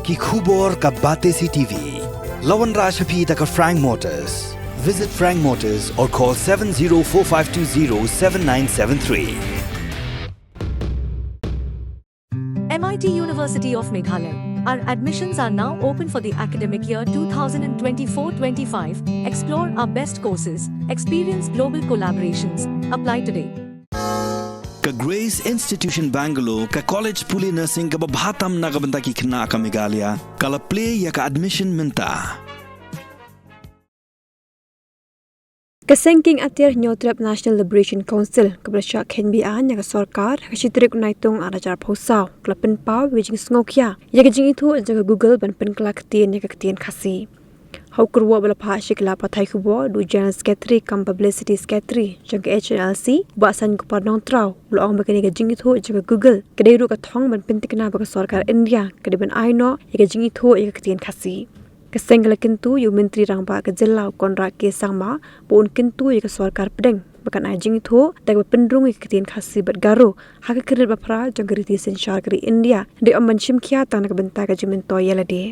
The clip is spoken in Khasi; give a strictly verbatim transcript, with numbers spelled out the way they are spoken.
Ki khubor ka Batesi T V. La wanrah sha phi da ka Frank Motors. Visit Frank Motors or call seven zero four five two zero seven nine seven three. M I T University of Meghalaya. Our admissions are now open for the academic year two thousand twenty-four twenty-five. Explore our best courses, experience global collaborations. Apply today. Ka Grace Institution Bangalore, ka college pule nursing kaba bha tam na ka bynta ki khynnah ka Meghalaya, ka la plie ïa ka admission mynta. Ka Seng King Athiar Hynñiewtrep National Liberation Council, kaba la shah kheiñ biang ïa ka sorkar ha ka shi tarik u Naitung ar hajar arphew saw, ka la pynpaw ïa ka jingsngewkhia ïa ka jingithuh jong ka Google ban pynkylla ktien ïa ka ktien Khasi. Ha u kyrwoh ba la phah sha ki lad pathai khubor da u General Secretary cum Publicity Secretary jong ka H N L C, Bah Sainkupar Nongtraw, u la ong ba kane ka jingithuh jong ka Google ka dei ruh ka thong ban pynthikna ba ka sorkar India ka dei ban ai noh ïa ka jingithuh ïa ka ktien Khasi. Ka seng ka la kyntu ïa u Myntri Rangbah ka jylla u Conrad K Sangma ba un kyntu ïa ka sorkar pdeng ba kan ai jingithuh da kaba pynrung ïa ka ktien Khasi bad Garo ha ka khyrnit ba phra jong ka riti synshar ka ri India, hynrei ym ban shim khia tang na ka bynta ka jingmyntoi ïa lade.